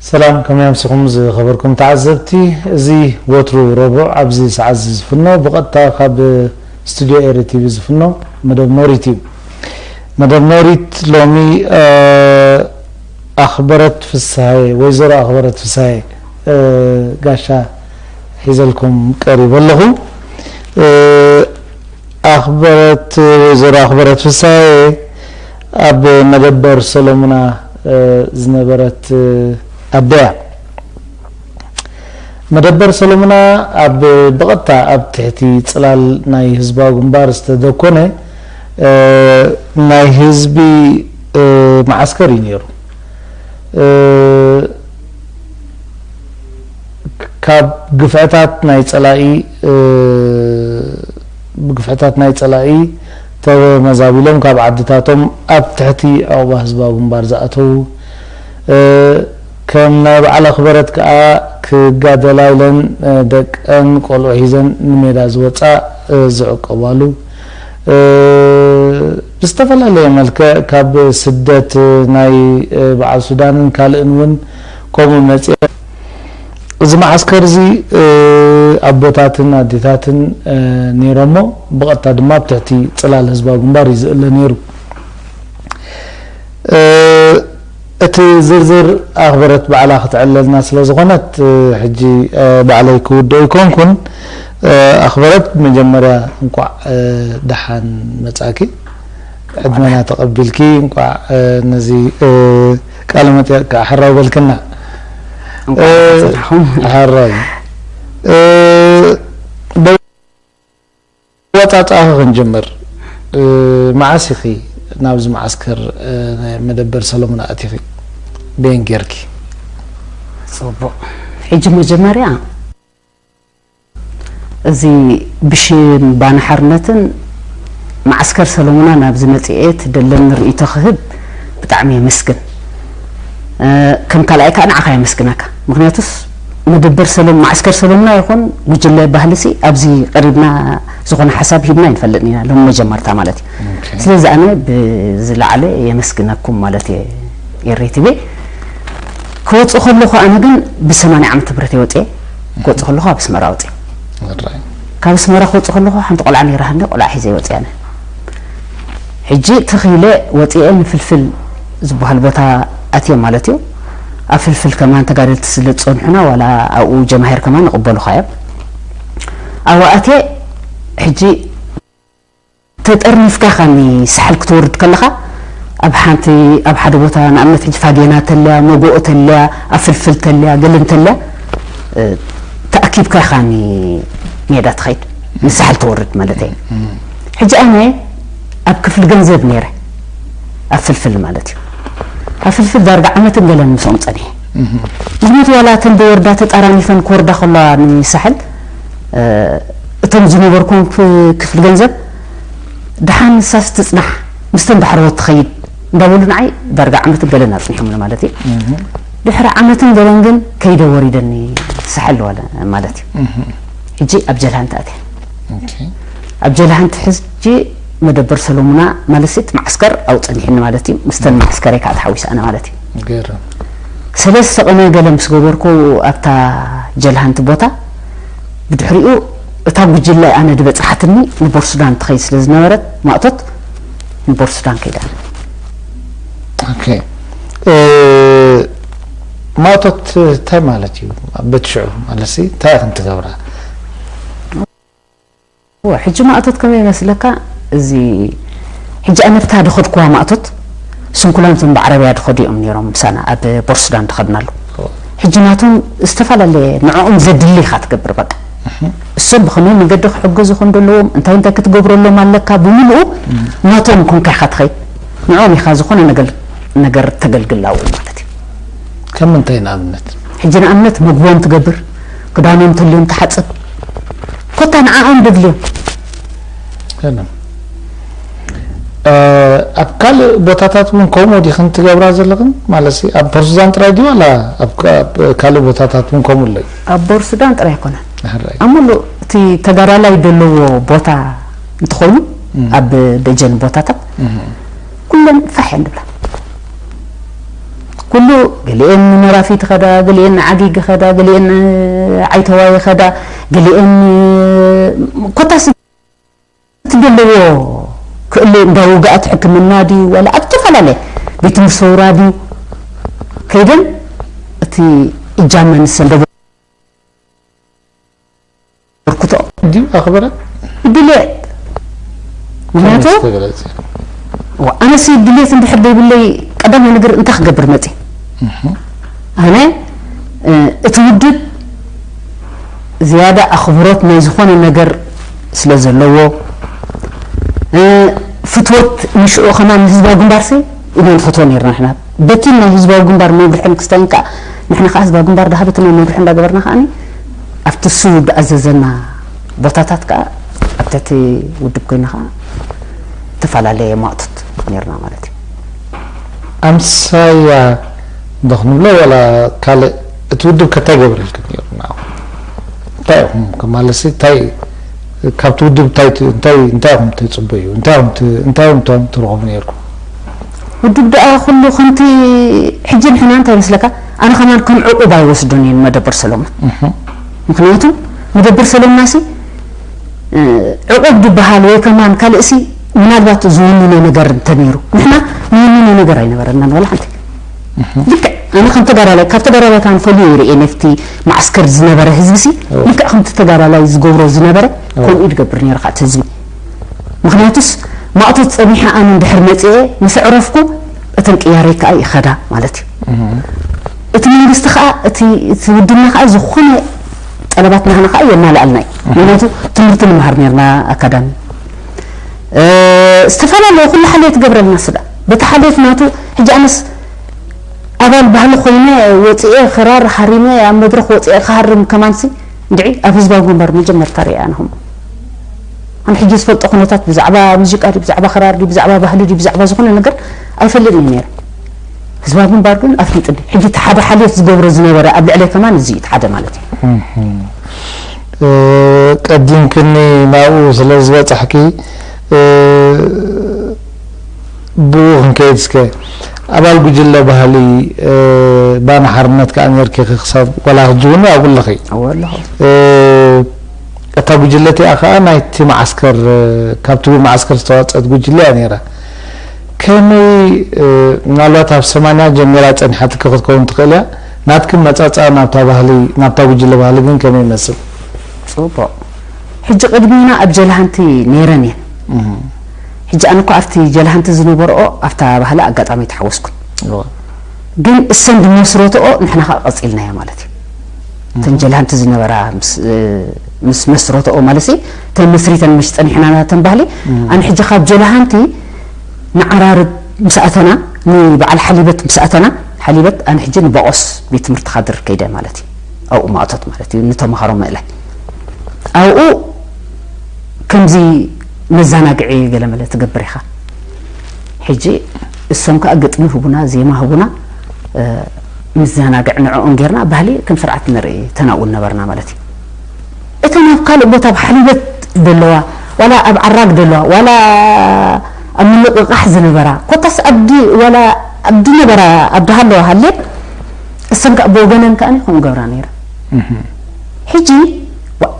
ሰላም፣ ከመይ ኣምሲኹም ዝኸበርኩም ተዓዘብቲ? እዚ ወትሩ ረቡዕ ኣብዚ ሰዓት እዚ ዝፍኖ ብቐጥታ ካብ ስቱድዮ ኤሪ ቲቪ ዝፍኖ መደብ ኖሪት እዩ። መደብ ኖሪት ሎሚ፣ እ፣ ኣኽበረት ፍስሃየ፣ ወይዘሮ ኣኽበረት ፍስሃየ፣ እ፣ ጋሻ ሒዘልኩም ቀሪበ ኣለኹ። እ፣ ኣኽበረት፣ ወይዘሮ ኣኽበረት ፍስሃየ ኣብ መደበር ሰሎሙና፣ እ፣ ዝነበረት፣ እ፣ ኣደ እያ። መደበር ሰሎሙና ኣብ፣ ብቐጥታ ኣብ ትሕቲ ጽላል ናይ ህዝባዊ ግንባር ዝተደኮነ፣ እ፣ ናይ ህዝቢ፣ እ፣ መዓስከር እዩ ነይሩ። እ፣ ካብ ግፍዕታት ናይ ጸላኢ፣ እ፣ ብግፍዕታት ናይ ጸላኢ ተመዛቢሎም ካብ ዓድታቶም ኣብ ትሕቲ ዕቑባ ህዝባዊ ግንባር ዝኣተዉ፣ እ፣ ከም ናይ በዓል ኣኽበረት ከኣ ክጋደላ ኢለን፣ እ፣ ደቀን ቆልዑ ሒዘን ንሜዳ ዝወጻ፣ እ፣ ዝዕቀባሉ፣ እ፣ ብዝተፈላለየ መልክዕ ካብ ስደት ናይ፣ እ፣ በዓል ሱዳንን ካልእን እውን ከምኡ መጽአ። እዚ መዓስከር እዚ፣ እ፣ ኣቦታትን ኣዴታትን፣ እ፣ ነይሮሞ፣ ብቐጥታ ድማ ኣብ ትሕቲ ጽላል ህዝባዊ ግንባር እዩ ዝእለ ነይሩ። እ፣ እቲ ዝርዝር ኣኽበረት ባዕላ ክትዕለልና ስለ ዝኾነት፣ እ፣ ሕጂ፣ እ፣ ባዕለይ ክውድኦ ኣይኮንኩን። እ፣ ኣኽበረት፣ መጀመርያ እንቋዕ፣ እ፣ ደሓን መጻኪ። ዕድመና ተቐቢልኪ፣ እንቋዕ፣ እ፣ ነዚ፣ እ፣ ቃለ መጠይቕ ከዓ ሕራይ በልክና። እንቋዕ እ፣ በጻሕኹም። ሕራይ። እ፣ ኣወጻጽኣኺ ክንጅምር። እ፣ መዓስ ኢኺ ናብዚ መዓስከር፣ እ፣ ናይ መደበር ሰሎሙን ኣቲኺ? በየን ጌርኪ? ጽቡቕ። ሕጂ መጀመርያ እዚ ብሽም ባና ሓርነትን መዓስከር ሰሎሙና ናብዚ መጽኤ ትደለኒ ርእይቶ ክህብ ብጣዕሚ የመስግን። እ፣ ከም ካልኣይ ከኣ ንዓኻ የመስግነካ። ምኽንያቱስ መደበር ሰሎም-፣ መዓስከር ሰሎሙና ይኹን ጉጅለ ባህልሲ ኣብዚ ቀሪብና ዝኾነ ሓሳብ ሂብና ኣይንፈልጥን ኢና፣ ሎም መጀመርታ ማለት እዩ። ኦኬ። ስለዚ ኣነ ብዝለዓለ የመስግነኩም ማለት እየ። ኤሪ ቲቪ ክወፅእ ከለኹ ኣነ ግን ብሰማንያ ዓመተ ምህረት እየ ወፅየ። ክወፅእ ከለኹ ኣብ ኣስመራ ወፅየ። ራይ። ካብ ኣስመራ ክወፅእ ከለኹ ሓንቲ ቆልዓ ነይራ፣ ሃንደ ቆልዓ ሒዘ ወፅየ ኣነ። ሕጂ ተኺለ ወፅኤ ንፍልፍል ዝበሃል ቦታ ኣትየ ማለት እዩ። ኣብ ፍልፍል ከማን ተጋደልቲ ስለ ዝፀንሑና ዋላ ኣብኡ ጀማሂር ከማን ይቕበሉኻ እዮም። ኣብኡ ኣትየ ሕጂ ተጠርኒፍካ ኢኻ ኒ ሳሕል ክትወርድ ከለኻ ኣብ ሓንቲ፣ ኣብ ሓደ ቦታ ንኣብነት ሕጂ ፋጌና ተለያ፣ መጎኦ ተለያ፣ ኣብ ፍልፍል ተለያ፣ ገለ እንተለያ፣ እ፣ ተኣኪብካ ኢኻ ኒ ሜዳ ትኸይድ፣ ንሳሕል ትወርድ ማለት እየ። ሕጂ ኣነ ኣብ ክፍሊ ገንዘብ ነይረ፣ ኣብ ፍልፍል ማለት እዩ። ኣብ ፍልፍል ዳርጋ ዓመትን ገለን ምስኦም ጸኒሐ። ምኽንያቱ ዋላ እተን ደወርዳ ተጣራኒፈን ክወርዳ ከለዋ ንሳሕል፣ እ፣ እቶም ዝነበርኩም ክ-፣ ክፍሊ ገንዘብ፣ "ደሓን ንሳስ ትጽናሕ፣ ምስተን ዳሕረዎት ትኸይድ" እንዳበሉ ንዓይ ዳርጋ ዓመትን ገለን ኣጽኒሖምኒ ማለት እዩ። ድሕሪ ዓመትን ገለን ግን ከይደ ወሪደኒ ሳሕል ዋለ ማለት እዩ። ሕጂ ኣብ ጀልሃንቲ ኣትየ። ኦኬ። ኣብ ጀልሃንቲ ሕጂ መደበር ሰሎሙና ማለት እቲ መዓስከር ኣብኡ ጸኒሕኒ ማለት እዩ። ምስተን መዓስከረይ ከዓ ተሓዊሰ ኣነ ማለት እዩ። ገርም። ሰለስተ ቅነ ገለ ምስ ገበርኩ ኣብታ ጀልሃንቲ ቦታ፣ ብድሕሪኡ እታ ጉጅለ ኣነ ዝበጽሓትኒ ንቦርሱዳን ትኸይድ ስለ ዝነበረት ማእቶት ንቦርሱዳን ከይዳ። ኦኬ። እ፣ ማእቶት እንታይ ማለት እዩ? በቲ ሽዑ ማለትሲ እንታይ ኢኽን ትገብራ? እወ፣ ሕጂ ማእቶት ከመይ ይመስለካ? እዚ ሕጂ ኣነ ብታ ድኸድኩዋ ማእቶት ስንኩላን እቶም ብዓረብያ ድኸዱ እዮም ነይሮም ምሳና ኣብ ቦርሱዳን ድኸድናሉ። እወ። ሕጂ ናቶም ዝተፈላለየ ንዕኦም ዘድሊ ኢኻ ትገብር በቃ። እሶም ብኸመይ መንገዲ ክሕገዙ ከም ዘለዎም፣ እንታይ እንታይ ክትገብረሎም ኣለካ ብምልኡ ናቶም ኮንካ ኢኻ ትኸይድ። ንዕኦም ኢኻ ዝኾነ ነገር፣ ነገር ተገልግል ኣብኡ ማለት እዩ። ከም ምንታይ ንኣብነት? ሕጂ ንኣብነት መግቦም ትገብር፣ ክዳኖም ተልዮም ትሓጽብ። ኮታ ንዓኦም ደድልዮም። ገርም። እ፣ ኣብ ካልእ ቦታታት እውን ከምኡ ዲኽን ትገብራ ዘለኽን? ማለትሲ ኣብ ፖርት ሱዳን ጥራይ ድዩ ዋላ ኣብ ካ-፣ ኣብ ካልእ ቦታታት እውን ከምኡ ኣሎ እዩ? ኣብ ቦርት ሱዳን ጥራይ ኣይኮነን። ሕራይ። ኣብ ሙሉእ እቲ ተጋዳላይ ዘለዎ ቦታ እንተኾይኑ፣ እም። ኣብ ደጀን ቦታታት እም። ኩለን ፋሕ እየን ድብላ። ኩሉ፣ ገሊኤን ንመራፊት ኸዳ፣ ገሊኤን ንዓጊግ ኸዳ፣ ገሊኤን ዓይተዋይ ኸዳ፣ ገሊኤን ኮታስ እቲ ዘለዎ ክእለ እንዳ ውግኣት ሕክምና ድዩ ዋላ ኣብ ዝተፈላለየ ቤት ትምህርቲ ሰውራ ድዩ ከይደን እቲ እጃመን ሰንደቦ በርክቶ ድዩ ኣኽበረ ድልየት ምክንያቱ ተገለጸ። ኣነሲ ድልየት እንድሕር ዘይብለይ ቀዳማይ ነገር እንታይ ክገብር መጽ ኣነ እቲ ውድብ ዝያዳ ኣኽብሮት ናይ ዝኾነ ነገር ስለ ዘለዎ ፍትወት ንሽዑ ከማን ንህዝባዊ ግንባርሲ ኢና ንፈትዎ ነርና ንሕና በቲ ናይ ህዝባዊ ግንባር መምርሕን ክስታይን ከዓ ንሕና ከዓ ህዝባዊ ግንባር ዳሃበትና መምርሒ እንዳገበርና ከዓኒ ኣብቲ እሱ ዝኣዘዘና ቦታታት ከዓ ኣብ ትሕቲ ውድብ ኮይና ከዓ ዝተፈላለየ ማእቶት ነርና ማለት እዩ። ኣምሳያ ዶ ክንብሎ ዋላ ካልእ እቲ ውድብ ከ እንታይ ገበረልኩም ነይሩ ንዓኹም? እንታይ ኢኹም ከም ማለት ሲ እንታይ ካብቲ ውድብ እንታይ ት- እንታይ እንታይ ኢኹም ትጽበዩ? እንታይ ኢኹም ት- እንታይ ኢኹም ቶም ትረኽቡ ነይርኩም? ውድብ ደኣ ኩሉ ከምቲ ሕጂ ንሕና እንታይ ይመስለካ ኣነ ከማን ከም ዕቁብ ኣይወስዶን እየ ንመደበር ሰሎሞን ምክንያቱ መደበር ሰሎምና ሲ ዕቁብ ዝበሃል ወይ ከማን ካልእ ሲ ምናልባት ዝውንኖ ነገር እንተነይሩ ንሕና ንውንኖ ነገር ኣይነበረናን ዋላ ሓንቲ ልክዕ ኣነ ከም ተጋዳላይ ካብ ተጋዳላይ ከዓ ንፈልዮ ይርኢ ነፍቲ ማዕስከር ዝነበረ ህዝቢ ሲ ልክዕ ከምቲ ተጋዳላይ ዝገብሮ ዝነበረ ከምኡ ይድገብር ነይሩ ከዓ ህዝቢ ምኽንያቱስ ማእቶት ፀኒሐ ኣነ እንድሕር መፅአ ምስ ኣዕረፍኩ እተን ቅያረይ ከዓ ይኸዳ ማለት እዩ እቲ መንግስቲ ከዓ እቲ ውድብና ከዓ ዝኾነ ጠለባት ናህና ከዓ የማልኣልና እዩ ምክንያቱ ትምህርቲ ንምሃር ነርና ኣካዳሚ ዝተፈላለዩ ኩሉ ሓልየት ገብረልና ስዳ በቲ ሓልየት ናቱ ሕጂ ኣነስ ኣባል ባህሊ ኮይነ ወፅኤ ክራር ሃሪመ ኣብ መድረክ ወፅኤ ክሃርም ከማንሲ እንድዒ ኣብ ህዝባዊ ግንባር መጀመርታ ሪኣ ኣነ ከም ኣነ ሕጂ ዝፈልጦ ኩነታት ብዛዕባ ሙዚቃ ድዩ ብዛዕባ ክራር ድዩ ብዛዕባ ባህሊ ድዩ ብዛዕባ ዝኾነ ነገር ኣይፈልጥን እዩ ነይረ ህዝባዊ ግንባር ግን ኣፍሊጥኒ ሕጂ እቲ ሓደ ሓልዮት ዝገብሮ ዝነበረ ኣብ ልዕለይ ከማን እዚ እዩ እቲ ሓደ ማለት እዩ ቀዲምክኒ ናብኡ ስለ ዝበጻሕኪ ብኡ ክንከይድ እስከ ኣባል ጉጅለ ባህሊ ባና ሓርነት ከዓ ነርኪ ክሳብ ዋላ ሕጂ እውን ኣብኡ ኣለኺ ኣወ ኣለኹ እታ ጉጅለ እቲኣ ከዓ ናይቲ መዓስከር ካብቲ መዓስከር ዝተዋፀአት ጉጅለ እያ ነይራ ከመይ ምናልባት ኣብ ሰማንያ ጀሚራ ፀኒሓትኪ ክትከውን ትኽእል እያ ናትኪ መፃፃ ናብታ ባህሊ ናብታ ጉጅለ ባህሊ ግን ከመይ ይመስል ፅቡቕ ሕጂ ቅድሚና ኣብ ጀልሃንቲ ነይረን እየን ሕጂ ኣነ እኮ ኣብቲ ጀልሃንቲ ዝነበርኦ ኣብታ ባህሊ ኣጋጣሚ ተሓወስኩን ግን እሰን ዝመስረትኦ ንሕና ከዓ ቀፂልናዮ ማለት እዩ እተን ጀልሃንቲ ዝነበራ ምስ መስረትኦ ማለት ተመስሪተን ምሽ ፀኒሕና ናተን ባህሊ ኣነ ሕጂ ካብ ጀልሃንቲ ንዓራርብ ምስ ኣተና ንበዓል ሓሊበት ምስ ኣተና ሓሊበት ኣነ ሕጂ ንባቆስ ቤት ትምህርቲ ካድር ከይደ ማለት እዩ ኣብኡ ማእቶት ማለት እዩ ንተምሃሮ ምእላይ ኣብኡ ከምዚ መዘናግዒ ገለመለ ትገብር ኢኻ ሕጂ እሶም ከዓ ግጥሚ ህቡና ዜማ ህቡና ምዘናግዕ ንዕኦም ጌርና ባህሊ ከም ስርዓት ንርኢ ተናኡ ነበርና ማለት እዩ እተን ኣብ ካልእ ቦታ ኣብ ሓሊበት ዘለዋ ዋላ ኣብ ዓራግ ዘለዋ ዋላ ኣብ ምንቕቓሕ ዝነበራ ኮታስ ኣብዲ ዋላ ኣብዲ ነበራ ኣብዲ ሃለዋ ሃሌ እሰን ከዓ ብወገነን ከዓ ከምኡ ገብራ ነይረ ሕጂ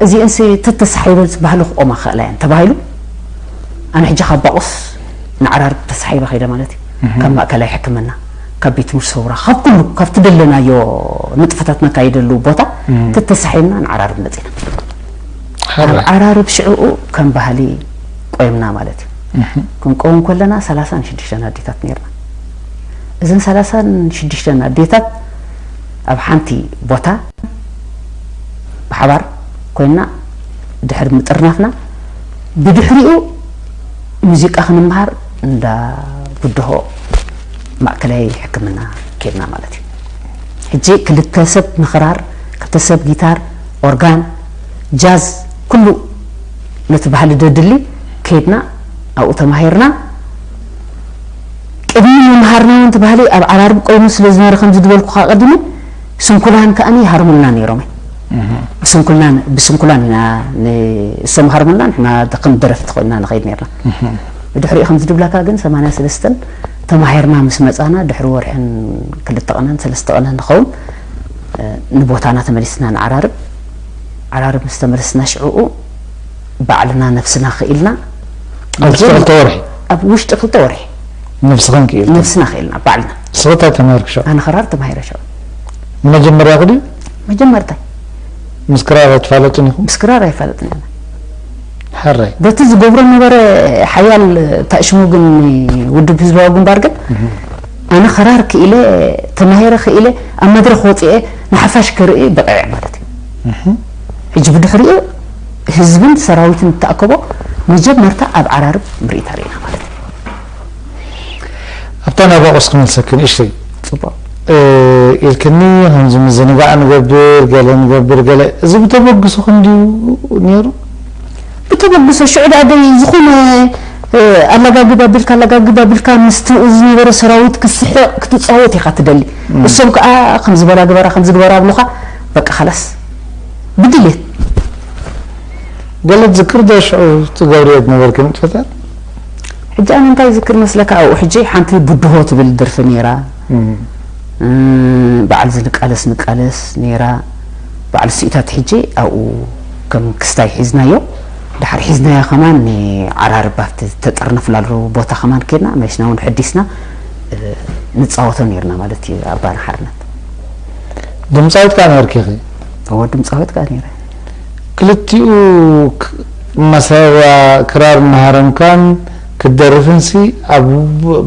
እዚአንስ ተተሳሒበን ባህሊ ክቆማ ክኽእላ እየን ተባሂሉ ኣነ ሕጂ ካብ ባቑስ ንዓራርብ ተሳሒበ ከይደ ማለት እዩ ካብ ማእከላይ ሕክምና ካብ ቤት ትምህርቲ ሰውራ ካብ ኩሉ ካብቲ ደለናዮ ንጥፈታት ነካይደሉ ቦታ ተተሳሒብና ንዓራርብ መፂና ኣብ ዓራርብ ሽዕኡ ከም ባህሊ ቆይምና ማለት እዩ ክንቀውም ከለና ሰላሳን ሽዱሽተን ኣዴታት ነርና እዘን ሰላሳን ሽዱሽተን ኣዴታት ኣብ ሓንቲ ቦታ ብሓባር ኮይና ድሕሪ ምጥርናፍና ብድሕሪኡ ሙዚቃ ክንምሃር እንዳ ብድሆ ማእከላይ ሕክምና ኬድና ማለት እዩ ሕጂ ክልተ ሰብ ንኽራር ክልተ ሰብ ጊታር ኦርጋን ጃዝ ኩሉ ነቲ ባህሊ ደድሊ ከይድና ኣብኡ ተማሂርና ቅድሚ ምምሃርና እውን ባህሊ ኣብ ዓራርብ ቆይሙ ስለ ዝነበረ ከምዚ ዝበልኩኻ ቀዲሙ ስንኩላን ከኣኒ ይሃርሙልና ነይሮም ብስንኩላን ብስንኩላን ኢና እሶም ሃርሙልና ንሕና ከም ደረፍቲ ኮይና ንኸይድ ነርና ብድሕሪኡ ከምዚ ድብላካ ግን ሰማንያ ሰለስተን ተማሂርና ምስ መጻና ድሕሪ ወርሕን ክልተ ቀነን ሰለስተ ቀነን ንኸውን፣ እ፣ ንቦታና ተመሊስና ንዓራርብ። ዓራርብ ምስ ተመለስና ሽዕኡ ባዕልና ነብስና ክኢልና ኣብ ውሽጢ ክልተ ወርሒ? ኣብ ውሽጢ ክልተ ወርሒ ነብስኽን ክኢልክን? ነብስና ክኢልና ባዕልና። ንስኺ እንታይ ተማሂርኪ ሽዑ? ኣነ ክራር ተማሂረ ሽዑ። ንመጀመርያኺ ድዩ? መጀመርታይ። ምስ ክራር ኣይትፋለጡን ኢኹም? ምስ ክራር ኣይፋለጥን ኢና። ሕራይ። በቲ ዝገብሮ ነበረ ሓያል ታእሽሙ ግን ውድብ ህዝባዊ ግንባር ግን ኣነ ክራር ክኢለ ተማሂረ ክኢለ ኣብ መድረኽ ወፂኤ ንሓፋሽ ክርኢ ብቕዕ ማለት እዩ። ሕጂ ብድሕሪኡ ህዝብን ሰራዊትን ዝተኣከቦ መጀመርታ ኣብ ዓራርብ ምርኢት ኣርእና ማለት እዩ። ኣብታ ናባቆስ ክመልሰክን እሽተይ ፅቡቅ ኢልክኒ ከምዚ ምዝንጋዕ ንገብር ገለ ንገብር ገለ እዚ ብተበግሶ ክንድዩ ነይሩ? ብተበግሶ ሽዑ ደኣ ደይ ዝኾነ ኣላጋግባ ብልካ ኣላጋግባ ብልካ ምስቲ ዝነበረ ሰራዊት ክስሕቕ ክትፃወት ኢኻ ትደሊ። እሶም ከዓ ከምዚ በላ ግበራ ከምዚ ግበራ ኣብሉኻ በቃ ኸላስ ብድልየት ገለ ትዝክር ዶ ሽዑ ትገብርዮ ዝነበርኪ ንጥፈታት? ሕጂ ኣነ እንታይ ዝክር መስለካ ኣብኡ ሕጂ ሓንቲ ብድሆ ትብል ደርፊ ነይራ። በዓል ዝንቃለስ ንቃለስ ነይራ። በዓል ስኢታት ሕጂ ኣብኡ ከም ክስታይ ሒዝናዮ። ድሓር ሒዝናዮ ከማን ንዓራርብ ኣብቲ ተጠርነፍላሉ ቦታ ከማን ኬድና መሽና እውን ሕዲስና ንፃወቶ ነይርና ማለት እዩ። ኣባና ሓርነት ድምፃዊት ከዓ ነርኪ ኢኺ? እወ ድምፃዊት ከዓ ነይረ። ክልቲኡ መሳርያ ክራር እናሃረምካን ክትደርፍንሲ ኣብ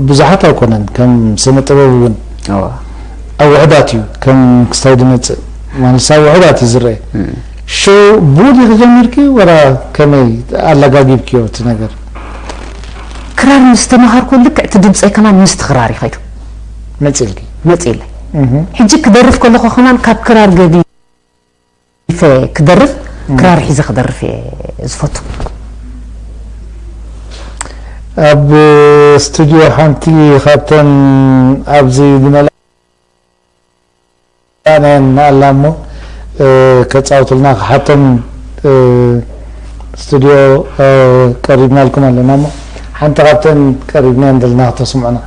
ብዙሓት ኣይኮነን ከም ስነ ጥበብ እውን ኣብ ውሕዳት እዩ ከም ክስታይ ድመፅእ ማለት ኣብ ውሕዳት እዩ ዝረአ። ሽዑ ብኡ ዲኺ ጀሚርኪ ወላ ከመይ ኣላጋጊብክዮ እቲ ነገር? ክራር ምስ ተማሃርኩ ልክዕ እቲ ድምፀይ ከማን ምስቲ ክራር እዩ ከይዱ መፂልኪ? መፂለይ። ሕጂ ክደርፍ ከለኹ ከማን ካብ ክራር ገዲ ክደርፍ ክራር ሒዘ ክደርፍ እየ ዝፈቱ። ኣብ ስቱድዮ ሓንቲ ካብተን ኣብዚ ዝመልኣናየን ኣላ እሞ ከፃውትልና ክሓተን ስቱድዮ ቀሪብናልኩም ኣለና እሞ ሓንቲ ካብተን ቀሪብናየን ዘለና ክተስምዑና።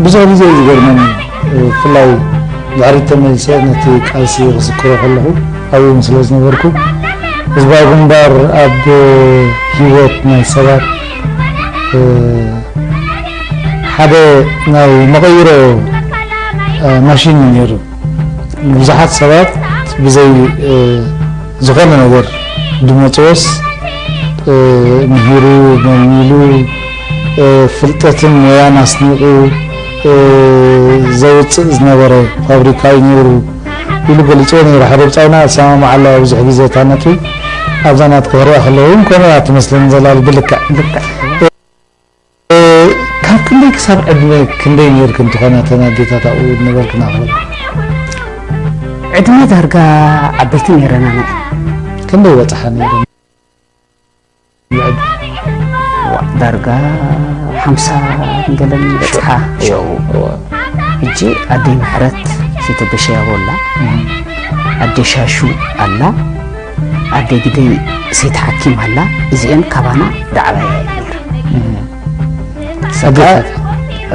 ብዙሕ ግዜ እዩ ዝገርመኒ፣ ብፍላይ ድሕሪት ተመሊሰ ነቲ ቃልሲ ክዝክሮ ከለኹ ኣብኡ ስለ ዝነበርኩ፣ ህዝባዊ ግንባር ኣብ ህይወት ናይ ሰባት ሓደ ናይ መቐይሮ ማሽን እዩ ነይሩ። ንብዙሓት ሰባት ብዘይ ዝኾነ ነገር ድመፅዎስ ምሂሩ፣ መልሚሉ፣ ፍልጠትን ሞያን ኣስኒቑ ዘውፅእ ዝነበረ ፋብሪካ እዩ ነይሩ ኢሉ ገሊፅዎ ነይሩ። ሓደ ብፃይና እሰማማዕ ኣለዋ ብዙሕ ግዜ እታ ነጥቢ ኣብዛ ናትካ ክሪኣ ከለኹ እውን ከምኡ እያ ትመስለኒ ዘላ ብልክዕ። ካብ ክንደይ ክሳብ ዕድመ ክንደይ ነይርክን ትኾና እተን ኣዴታት ኣብኡ ዝነበርክን ኣኽበል? ዕድመ ዳርጋ ዓበይቲ ነይረና ናይ ክንደይ በፅሓ ነይረን? ዳርጋ ሓምሳ ገለን በጽሓ። ሽዑ ሕጂ ኣደይ ምሕረት ሴተ በሸያቦ ኣላ፣ ኣደይ ሻሹ ኣላ፣ ኣደይ ግደይ ሴት ሓኪም ኣላ። እዚአን ካባና ዳዕባያ እየን ነይረን።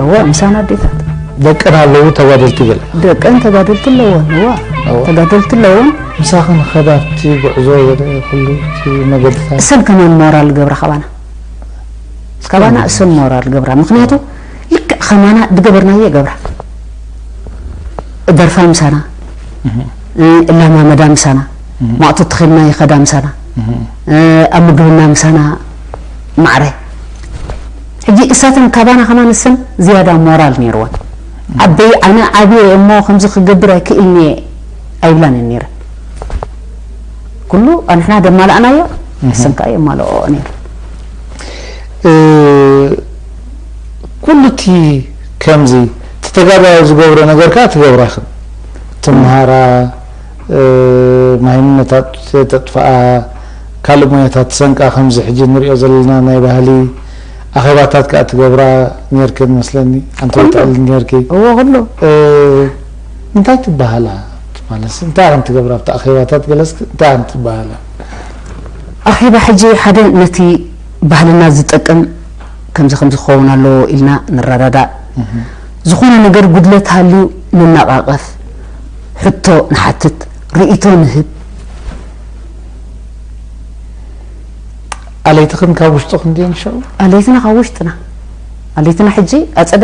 እወ፣ ምሳና ኣዴታት። ደቀን ኣለዉ ተጋደልቲ ገለ። ደቀን ተጋደልቲ ኣለወን። እዋ፣ ተጋደልቲ ኣለወን። ምሳኽን ኸዳ ኣብቲ ጉዕዞ ገለ ኩሉ እቲ መገድታት። እሰን ከማን ሞራል ገብራ ካባና። ካባና እሰን ሞራል ገብራ። ምኽንያቱ ልክዕ ከማና ድገበርናዮ ገብራ። ደርፋ ምሳና፣ እላማመዳ ምሳና፣ ማዕቶ ተኸድና ይኸዳ ምሳና፣ ኣብ ምግብና ምሳና ማዕረ። ሕጂ እሳተን ካባና ከማን እሰን ዝያዳ ሞራል ነይርወን። ዓበይ ኣነ ዓብየ እሞ ከምዚ ክገብር ኣይክእልንየ ኣይብላን እየን ነይረን። ኩሉ ኣንሕና ደማላእናዮ፣ እሰን ከዓ የማልኦ ነይሩ። ኩሉ እቲ ከምዚ እቲ ተጋዳላይ ዝገብሮ ነገር ከዓ ትገብራኽን ትምሃራ፣ ማይምነታት ተጥፍኣ፣ ካልእ ሞያታት ትሰንቃ፣ ከምዚ ሕጂ ንሪኦ ዘለና ናይ ባህሊ ኣኼባታት ከዓ ትገብራ ነርክን መስለኒ። ኣንቲ ትዕል ነርኪ። እዎ ኩሉ። እንታይ ትበሃላ? ማለት እንታይ ከም ትገብራ ኣብቲ ኣኼባታት ገለስ እንታይ ከም ትበሃላ? ኣኼባ ሕጂ ሓደ ነቲ ባህልና ዝጠቅም ከምዚ ከምዚ ክኸውን ኣለዎ ኢልና ንረዳዳእ። ዝኾነ ነገር ጉድለት ሃልዩ ንነቓቐፍ፣ ሕቶ ንሓትት፣ ርእይቶ ንህብ። ኣለይትኽን ካብ ውሽጥኽን ድየን ሽዑ? ኣለይትና ካብ ውሽጥና። ኣለይትና ሕጂ ኣጸደ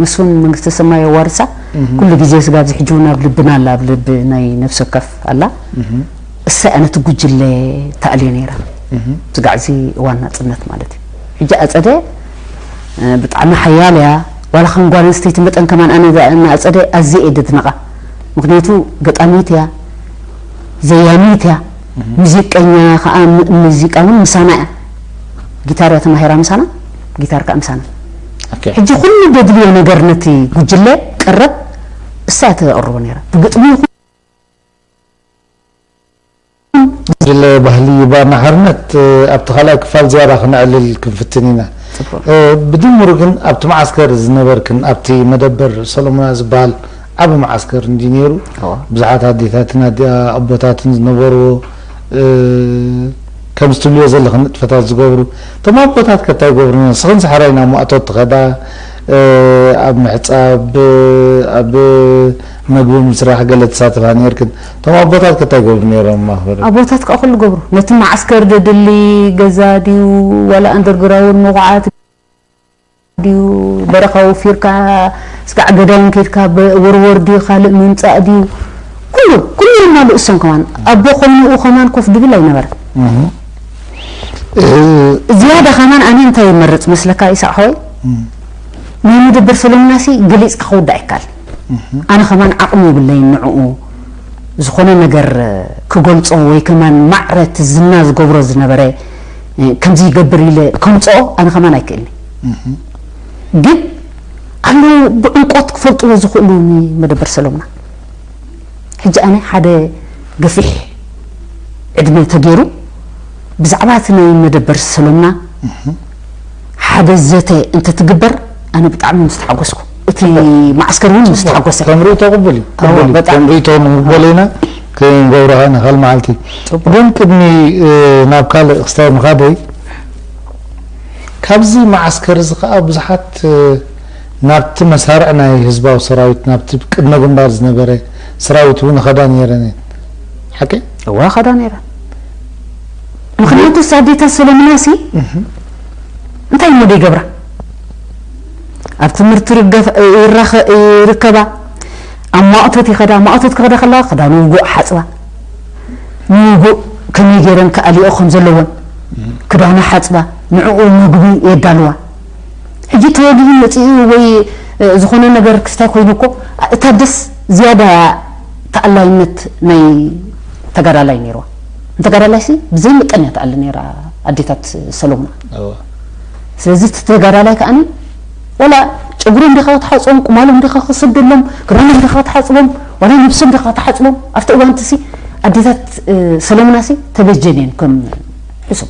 መስፍን መንግስተ ሰማይ የዋርሳ ኩሉ ግዜ ስጋብ እዚ ሕጂ እውን ኣብ ልብና ኣላ፣ ኣብ ልቢ ናይ ነፍሲ ወከፍ ኣላ። እሰይ ኣነ እቲ ጉጅለ ተኣልየ ነይረ። ስጋዕ እዚ እዋን ናጽነት ማለት እዩ። ሕጂ ኣጸደ ብጣዕሚ ሓያል እያ። ዋላ ከም ጓል ኣንስተይቲ መጠን ከማን ኣነ ንኣጸደ ኣዝየ እየ ደድንቓ። ምኽንያቱ ገጣሚት እያ፣ ዘያሚት እያ፣ ሙዚቀኛ ከዓ ሙዚቃ እውን ምሳና እያ። ጊታር እያ ተማሂራ ምሳና፣ ጊታር ከዓ ምሳና። ሕጂ ኩሉ ደድልዮ ነገር ነቲ ጉጅለ ቀረብ እሳ እያ ተቕርቦ ነይራ። ብግጥሚ ይኹን ጉጅለ ባህሊ ባና ሓርነት ኣብቲ ካልኣይ ክፋል ዝያዳ ክነዕልል ክንፍትን ኢና። ብድምሩ ግን ኣብቲ መዓስከር ዝነበርክን ኣብቲ መደበር ሰሎሞና ዝበሃል ዓቢ መዓስከር እንዲ ነይሩ። ብዙሓት ኣዴታትን ኣቦታትን ዝነበርዎ ከምዚ ትብልዮ ዘለኽን ንጥፈታት ዝገብሩ እቶም ኣቦታት ከ እንታይ ይገብሩ ነይሮም? ንስኽን ሳሕራይ ናብ ማእቶት ትኸዳ፣ ኣብ ምሕጻብ፣ ኣብ መግቢ ምስራሕ ገለ ትሳተፋ ነይርክን። እቶም ኣቦታት ከ እንታይ ይገብሩ ነይሮም? ማኽበር ኣቦታት ከዓ ኩሉ ገብሩ። ነቲ መዓስከር ደድሊ ገዛ ድዩ ዋላ ኣንደርግራውንድ መቑዓት ድዩ በረኻ ወፊርካ ስጋዕ ገዳይም ከይድካ ወርወር ድዩ ካልእ ምምፃእ ድዩ ኩሉ ኩሉ የማልኡ እሶም ከማን ኣቦ ኮይኑኡ ከማን ኮፍ ድብል ኣይነበረን። ዝያዳ ከማን ኣነ እንታይ ይመርፅ መስለካ ይስዕ ሓወይ ናይ መደበር ሰለሙናሲ ገሊፅካ ክውዳእ ይካል ኣነ ከማን ዓቕሚ የብለይን ንዕኡ ዝኾነ ነገር ክገልፆ ወይ ከማን ማዕረ እቲ ዝና ዝገብሮ ዝነበረ ከምዚ ይገብር ኢለ ከምፅኦ ኣነ ከማን ኣይክእልኒ ግን ኣለዉ ብዕምቆት ክፈልጥዎ ዝኽእሉ ንመደበር ሰሎምና ሕጂ ኣነ ሓደ ገፊሕ ዕድመ ተገይሩ ብዛዕባ እቲ ናይ መደበር ሰሎምና ሓደ ዘተ እንተትግበር ኣነ ብጣዕሚ ምስተሓጎስኩ እቲ መዓስከር እውን ምስተሓጎሰ ከም ርእቶ ቅቡል እዩ ቅቡል እዩ ከም ርእቶ ንቕበሎ ኢና ክንገብሮ ኸ ንኽእል መዓልቲ ግን ቅድሚ ናብ ካልእ ክስታይ ምኻደይ ካብዚ መዓስከር እዚ ከዓ ብዙሓት ናብቲ መሳርዕ ናይ ህዝባዊ ሰራዊት ናብቲ ቅድመ ግንባር ዝነበረ ሰራዊት እውን ኸዳ ነይረን ሓቂ እዋ ኸዳ ነይረን ምኽንያቱ ሳዴታ ሰለምናሲ እንታይ እሞ ደይገብራ ኣብ ትምህርቲ ይርከባ ኣብ ማእቶት ይኸዳ ማእቶት ክኸዳ ከለዋ ክዳኑ ውጉእ ሓፅባ ንውጉእ ከመይ ገይረን ክኣልኦ ከም ዘለወን ክዳኑ ሓፅባ ንዕኡ ምግቢ የዳልዋ ሕጂ ተወሊዱ መፂኡ ወይ ዝኾነ ነገር ክስታይ ኮይኑ እኮ እታ ደስ ዝያዳ ተኣላይነት ናይ ተጋዳላይ ነይርዋ ንተጋዳላይ ሲ ብዘይ መጠን እያ ተኣሊ ነይራ ኣዴታት ሰሎሙና ስለዚ እቲ ተጋዳላይ ከዓኒ ወላ ጨጉሮም ዲኻ ክትሓፅቦም ቁማሎም ዲኻ ክሰደሎም ክዳኖም ዲኻ ክትሓፅቦም ዋላ ነብሶም ዲኻ ክትሓፅቦም ኣብቲ እዋን እቲ ሲ ኣዴታት ሰሎሙና ሲ ተበጀን እየን ከም ሕሱም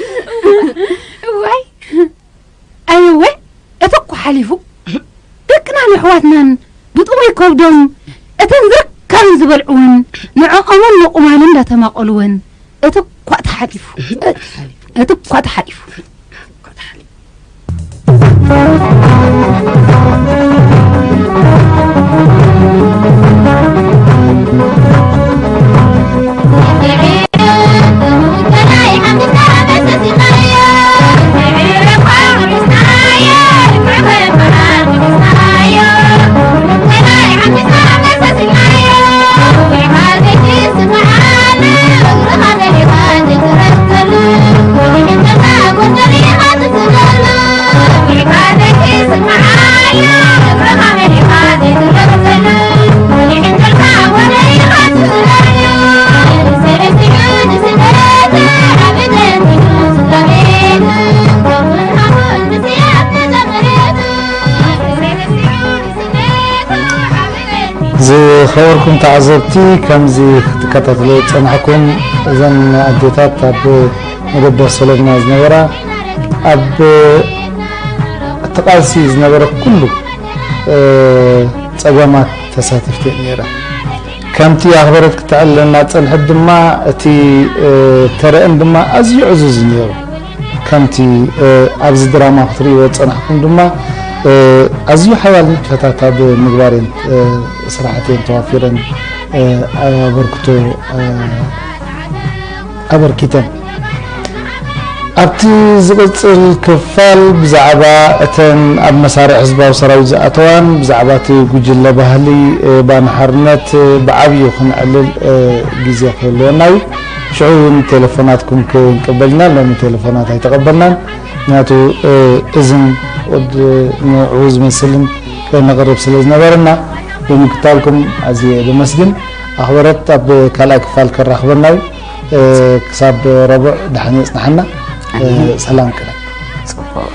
ደቅናን ኣሕዋትናን ብጥሙይ ከብዶም እተን ዝርከብን ዝበልዕወን ንዕኦምን ንቑማንን እንዳተማቐልወን እቲ እኳ ተሓሊፉ፣ እቲ እኳ ተሓሊፉ። ዝኸበርኩም ተዓዘብቲ፣ ከምዚ ክትከታተሉ ዝጸናሕኩም፣ እዘን ኣዴታት ኣብ መደበር ሰሎምና ዝነበራ፣ ኣብ እቲ ቃልሲ ዝነበረ ኩሉ፣ እ፣ ጸገማት ተሳተፍቲ እየን ነይረን። ከምቲ ኣኽበረት ክተዕልለና ጸንሐት ድማ፣ እቲ፣ እ፣ ተረአን ድማ ኣዝዩ ዕዙዝ እዩ ነይሩ። ከምቲ፣ እ፣ ኣብዚ ድራማ ክትርእይዎ ዝጸናሕኩም ድማ፣ እ፣ ኣዝዩ ሓያል ንጥፈታት ኣብ ምግባር እየን፣ እ፣ ስራሕቲ እየን ተዋፊረን፣ እ፣ ኣበርክቶ፣ እ፣ ኣበርኪተን። ኣብቲ ዝቕጽል ክፋል ብዛዕባ እተን ኣብ መሳርዕ ህዝባዊ ሰራዊት ዝኣተዋን ብዛዕባ እቲ ጉጅለ ባህሊ፣ እ፣ ባና ሓርነት፣ እ፣ ብዓብዩ ክንዕልል፣ እ፣ ግዜ ክህልወና እዩ። ሽዑ እውን ቴሌፎናትኩም ክንቅበል ኢና። ሎሚ ቴሌፎናት ኣይተቐበልናን። ምክንያቱ፣ እ፣ እዝን ወድ ንዕኡ ዝመስልን ነቕርብ ስለ ዝነበረና ብምክታልኩም ኣዝየ የመስግን። ኣኽበረት ኣብ ካልኣይ ክፋል ከራኽበና እዩ። እ፣ ክሳብ ረቡዕ ደሓን የጽንሓና። እ፣ ኣሜን። ሰላም ቅነ። ጽቡቕ።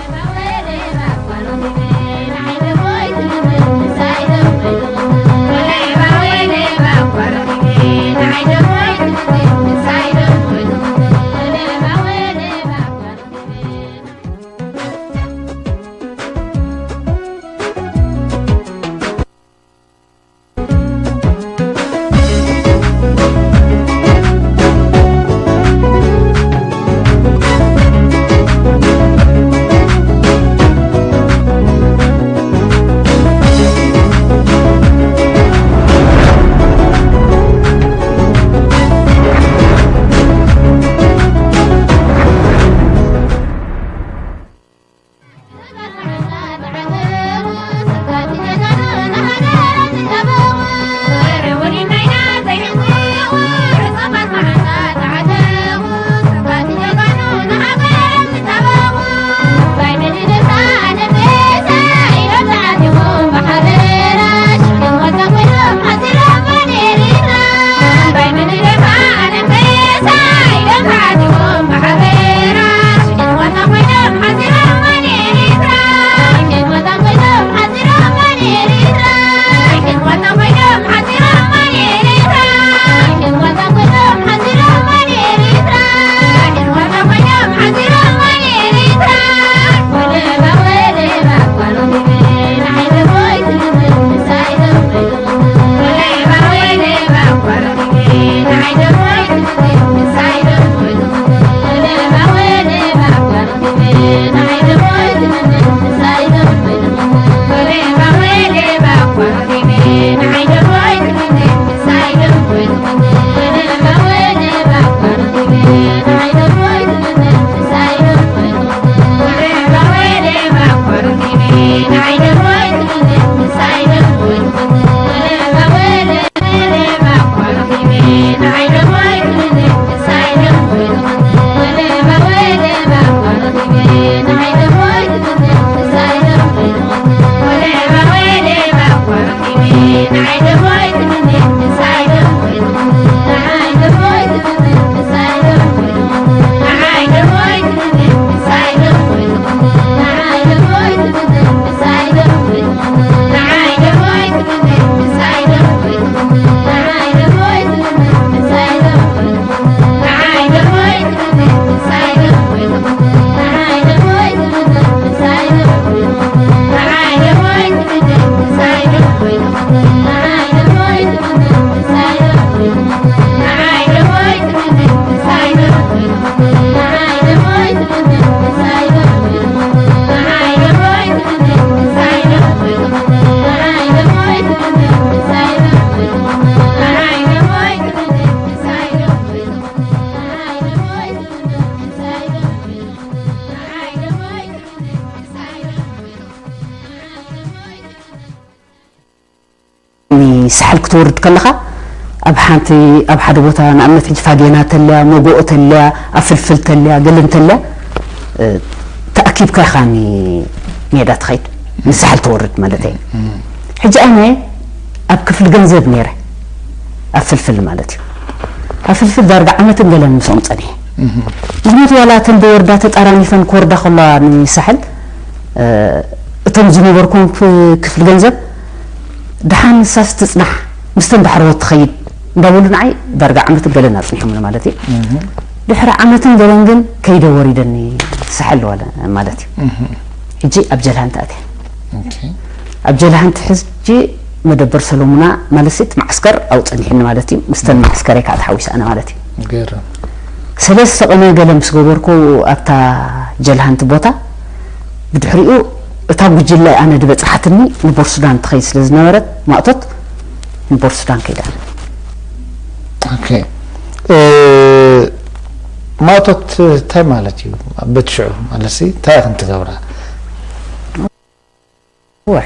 ንሳሕል ክትወርድ ከለኻ ኣብ ሓንቲ ኣብ ሓደ ቦታ ንኣብነት ሕጂ ፋጌና ተልያ መጎኦ ተልያ ኣብ ፍልፍል ተልያ ገለ እንተልያ ተኣኪብካ ኢኻ ሜዳ ትኸይድ ንሳሕል ትወርድ ማለት እዩ። ሕጂ ኣነ ኣብ ክፍሊ ገንዘብ ነይረ ኣብ ፍልፍል ማለት እዩ። ኣብ ፍልፍል ዳርጋ ዓመትን ገለን ምስኦም ጸኒሐ። ምክንያቱ ዋላ እተን ደወርዳ ተጣራኒፈን ክወርዳ ከለዋ ንሳሕል እቶም ዝነበርኩም ክፍሊ ገንዘብ ደሓን ንሳስ ትጽናሕ ምስተን ዳሕረዎት ትኸይድ እንዳበሉ ንዓይ ዳርጋ ዓመትን ገለን ኣጽኒሖምኒ ማለት እዩ። ድሕሪ ዓመትን ገለን ግን ከይደ ወሪደኒ ሳሕል ዋለ ማለት እዩ። ሕጂ ኣብ ጀልሃንቲ ኣትየ። ኣብ ጀልሃንቲ ሕጂ መደበር ሰሎሙና ማለት እቲ ማዕስከር ኣብኡ ጸኒሕኒ ማለት እዩ። ምስተን ማዕስከረይ ከዓ ተሓዊሰ ኣነ ማለት እዩ። ገርም። ሰለስተ ቅነ ገለ ምስ ገበርኩ ኣብታ ጀልሃንቲ ቦታ ብድሕሪኡ እታ ጉጅለ ኣነ ድበጻሓትኒ ንቦርሱዳን ትኸይድ ስለ ዝነበረት ማእቶት ንቦርሱዳን ከይዳ። ኦኬ። ማእቶት እንታይ ማለት እዩ? በቲ ሽዑ ማለት እንታይ ኢኽን ትገብራ?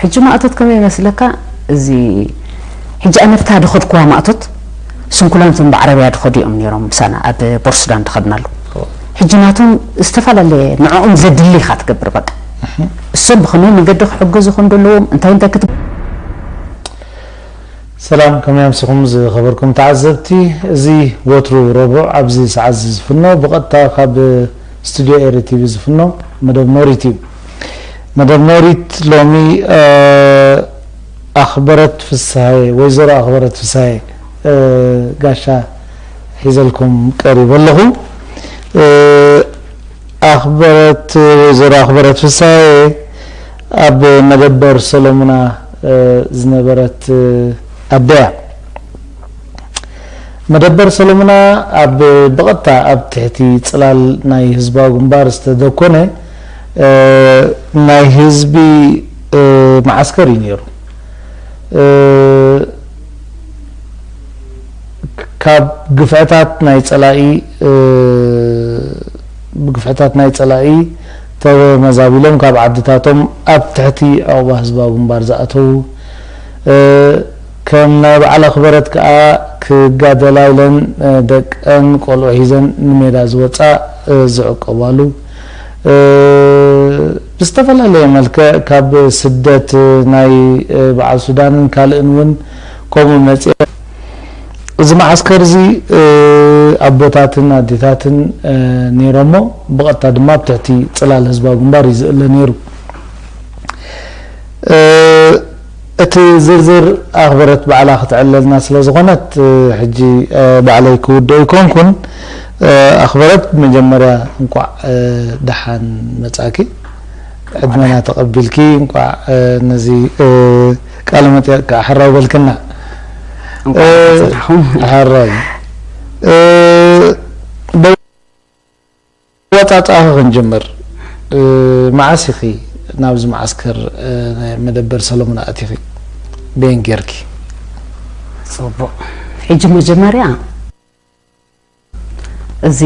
ሕጂ ማእቶት ከመይ ይመስለካ? እዚ ሕጂ ኣነ ብታ ድኸድኩዋ ማእቶት ስንኩላን እቶም ብዓረብያ ድኸዱ እዮም ነይሮም ምሳና ኣብ ቦርሱዳን ድኸድናሉ። ሕጂ ናቶም ዝተፈላለየ ንዕኦም ዘድሊ ኢኻ ትገብር በቃ። እሶም ብኸመይ መንገዲ ክሕገዙ ከም ዘለዎም እንታይ እንታይ ክት ሰላም ከመይ ኣምሲኹም ዝኸበርኩም ተዓዘብቲ። እዚ ወትሩ ረቡዕ ኣብዚ ሰዓት እዚ ዝፍኖ ብቐጥታ ካብ ስቱድዮ ኤሪ ቲቪ ዝፍኖ መደብ ኖሪት እዩ። መደብ ኖሪት ሎሚ ኣኽበረት ፍስሃየ ወይዘሮ ኣኽበረት ፍስሃየ ጋሻ ሒዘልኩም ቀሪበ ኣለኹ። ኣኽበረት ወይዘሮ ኣኽበረት ፍስሃየ ኣብ መደበር ሰሎሙና ዝነበረት ኣደያ። መደበር ሰሎሙና ኣብ ብቐጥታ ኣብ ትሕቲ ጽላል ናይ ህዝባዊ ግንባር ዝተደኮነ ናይ ህዝቢ መዓስከር እዩ ነይሩ። ካብ ግፍዕታት ናይ ጸላኢ ብግፍዕታት ናይ ጸላኢ ተመዛቢሎም ካብ ዓድታቶም ኣብ ትሕቲ ዑቕባ ህዝባዊ ግንባር ዝኣተዉ ከም ናይ በዓል ኣኽበረት ከኣ ክጋደላ ኢለን ደቀን ቆልዑ ሒዘን ንሜዳ ዝወጻ ዝዕቀባሉ ብዝተፈላለየ መልክዕ ካብ ስደት ናይ በዓል ሱዳንን ካልእን እውን ከምኡ መጽአ። እዚ መዓስከር እዚ ኣቦታትን ኣዴታትን ነይሮሞ ብቐጥታ ድማ ኣብ ትሕቲ ጽላል ህዝባዊ ግንባር እዩ ዝእለ ነይሩ። እቲ ዝርዝር ኣኽበረት ባዕላ ክትዕለልና ስለ ዝኾነት ሕጂ ባዕለይ ክውድኦ ይኮንኩን። ኣኽበረት መጀመርያ እንኳዕ ደሓን መጻኪ። ዕድመና ተቐቢልኪ እንቋዕ ነዚ ቃለ መጠየቅ ከዓ ሕራይ በልክና። ሕራይ ኣወጻጽኣኺ ክንጅምር። መዓስ ኢኺ ናብዚ መዓስከር ናይ መደበር ሰሎሙን ኣእቲኺ? በየን ጌርኪ? ጽቡቕ። ሕጂ መጀመርያ እዚ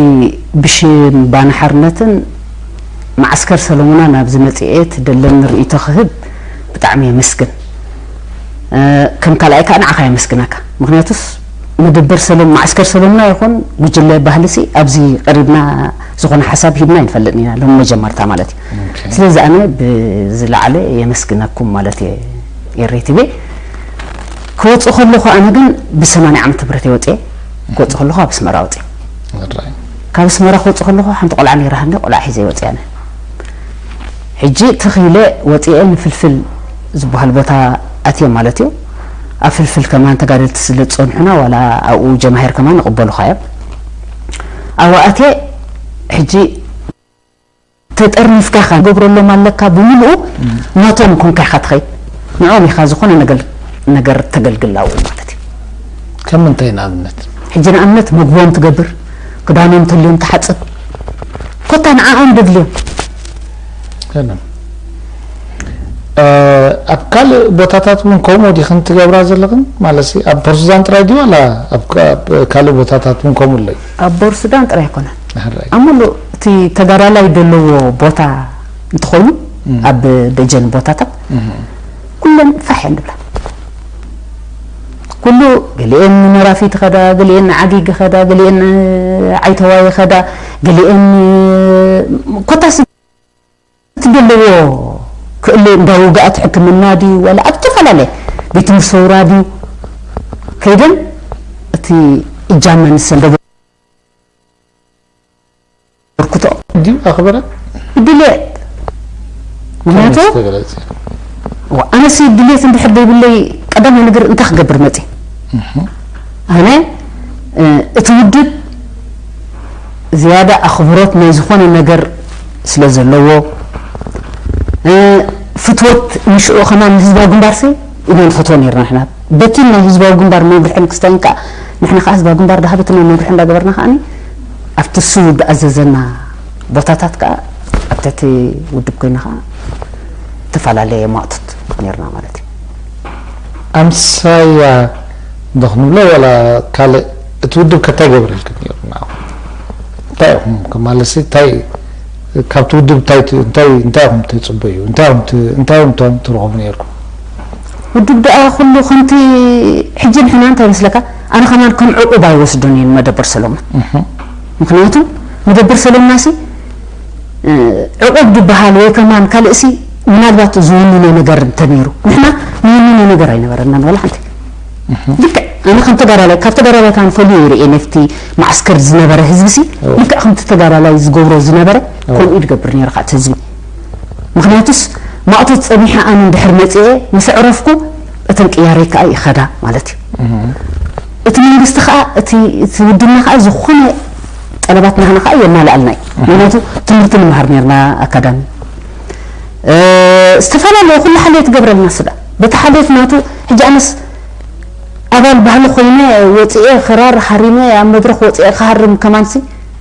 ብሽም ባና ሓርነትን መዓስከር ሰሎሙና ናብዚ መጽኤ ትደለኒ ርእይቶ ክህብ ብጣዕሚ የመስግን። ከም ካልኣይ ከዓ ንዓኻ የመስግነካ። ምክንያቱስ መደበር ሰሎም መዓስከር ሰሎሙና ይኹን ጉጅለ ባህሊ ሲ ኣብዚ ቀሪብና ዝኾነ ሓሳብ ሂብና ይንፈልጥን ኢና ሎም መጀመርታ ማለት እዩ። ስለዚ ኣነ ብዝለዓለ የመስግነኩም ማለት እየ። ኤሬ ቲቪ ክወፅእ ከለኹ ኣነ ግን ብሰማንያ ዓመተ ምህረት እየ ወፅየ። ክወፅእ ከለኹ ኣብ ኣስመራ ወፅየ። ካብ ኣስመራ ክወፅእ ከለኹ ሓንቲ ቆልዓ ነይራ ሃኒ ቆልዓ ሒዘ ወፅየ ኣነ። ሕጂ ትኺለ ወፅየ ንፍልፍል ዝበሃል ቦታ ኣትየ ማለት እዩ። ኣብ ፍልፍል ከማን ተጋደልቲ ስለ ዝፀንሑና ዋላ ኣብኡ ጀማሂር ከማን ይቕበሉኻ እዮም። ኣብኡ ኣትየ ሕጂ ተጠርኒፍካ ኢኻ ገብረሎም ኣለካ ብምልኡ ናቶም ኮንካ ኢኻ ትኸይድ ንዕኦም ኢኻ ዝኾነ ነገር ነገር ተገልግል ኣብኡ ማለት እዩ። ከም ምንታይ ንኣብነት? ሕጂ ንኣብነት መግቦም ትገብር፣ ክዳኖም ተልዮም ትሓጽብ፣ ኮታ ንዓኦም ደድልዮም። ገርም። ኣብ ካልእ ቦታታት እውን ከምኡ ዲኽን ትገብራ ዘለኽን? ማለት ኣብ ፖርት ሱዳን ጥራይ ድዩ ዋላ ኣብ ካልእ ቦታታት እውን ከምኡ ኣሎ እዩ? ኣብ ፖርት ሱዳን ጥራይ ኣይኮነን። ኣብ ሙሉእ እቲ ተጋዳላይ ዘለዎ ቦታ እንተኾይኑ ኣብ ደጀን ቦታታት ኩለን ፋሕ እየን ድብላ። ኩሉ፣ ገሊኤን ንመራፊት ኸዳ፣ ገሊኤን ንዓጊግ ኸዳ፣ ገሊኤን ንዓይተዋይ ኸዳ፣ ገሊኤን ኮታስ እቲ ዘለዎ ክእለ እንዳ ውግኣት ሕክምና ድዩ ዋላ ኣብ ዝተፈላለየ ቤት ትምህርቲ ሰውራ ድዩ ከይደን እቲ እጃመን ዝሰንደዶ በርክቶ ድዩ ኣኽበረት ድልየት ምክንያቱ ተገለጸ። ኣነሲ ድልየት እንድሕር ዘይብለይ ቀዳማይ ነገር እንታይ ክገብር መፅእ ኣነ እቲ ውድብ ዝያዳ ኣኽብሮት ናይ ዝኾነ ነገር ስለ ዘለዎ ፍትወት ንሽዑ ከማን ንህዝባዊ ግንባርሲ ኢና ንፈትዎ ነርና ንሕና በቲ ናይ ህዝባዊ ግንባር መምርሕን ክስታይን ከዓ ንሕና ከዓ ህዝባዊ ግንባር ዳሃበትና መምርሒ እንዳገበርና ከዓ ኣብቲ እሱ ዝኣዘዘና ቦታታት ከዓ ኣብ ትሕቲ ውድብ ኮይና ከዓ ዝተፈላለየ ማእቶት ነርና ማለት እዩ ኣምሳያ ዶ ክንብሎ ዋላ ካልእ እቲ ውድብ ከ እንታይ ገብረልኩም ነይሩ ንዓኹም? እንታይ ኢኹም ከም ማለት ሲ እንታይ ካብቲ ውድብ እንታይ ት- እንታይ እንታይ ኢኹም ትጽበዩ? እንታይ ኢኹም ት- እንታይ ኢኹም ቶም ትረኽቡ ነይርኩም? ውድብ ደኣ ኩሉ ከምቲ ሕጂ ንሕና እንታይ መስለካ ኣነ ከማን ከም ዕቁብ ኣይወስዶን እየ ንመደበር ሰሎሞን ምክንያቱ መደበር ሰሎምና ሲ ዕቁብ ዝበሃል ወይ ከማን ካልእ ሲ ምናልባት ዝውንኖ ነገር እንተነይሩ ንሕና ንውንኖ ነገር ኣይነበረናን ዋላ ሓንቲ ልክዕ ኣነ ከም ተጋዳላይ ካብ ተጋዳላይ ከማን ፈልዩ ይርኢ ነፍቲ ማዕስከር ዝነበረ ህዝቢ ሲ ልክዕ ከምቲ ተጋዳላይ ዝገብሮ ዝነበረ ከምኡ ይድገብር ነይሩ ካዕቲ ህዝቢ ምክንያቱስ ማእቶት ፀኒሐ ኣነ እንድሕር መፅአ ምስ ኣዕረፍኩ እተን ቅያረይ ከዓ ይኸዳ ማለት እዩ እቲ መንግስቲ ከዓ እቲ እቲ ውድብና ከዓ ዝኾነ ጠለባት ናህና ከዓ የማልኣልና እዩ ምክንያቱ ትምህርቲ ንምሃር ነርና ኣካዳሚ ዝተፈላለዩ ኩሉ ሓልየት ገብረልና ስዳ በቲ ሓልየት ናቱ ሕጂ ኣነስ ኣባል ባህሊ ኮይነ ወፅኤ ክራር ሃሪመ ኣብ መድረክ ወፅኤ ክሃርም ከማንሲ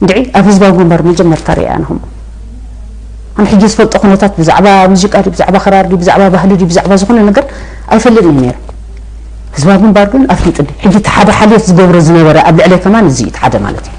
እንድዒ ኣብ ህዝባዊ ግንባር መጀመርታ ሪኣ ኣነ ከምኡ ኣነ ሕጂ ዝፈልጦ ኩነታት ብዛዕባ ሙዚቃ ድዩ ብዛዕባ ክራር ድዩ ብዛዕባ ባህሊ ድዩ ብዛዕባ ዝኾነ ነገር ኣይፈልጥን እየ ነይረ ህዝባዊ ግንባር ግን ኣፍሊጥኒ ሕጂ እቲ ሓደ ሓልዮት ዝገብሮ ዝነበረ ኣብ ልዕለይ ከማን እዚ እዩ እቲ ሓደ ማለት እዩ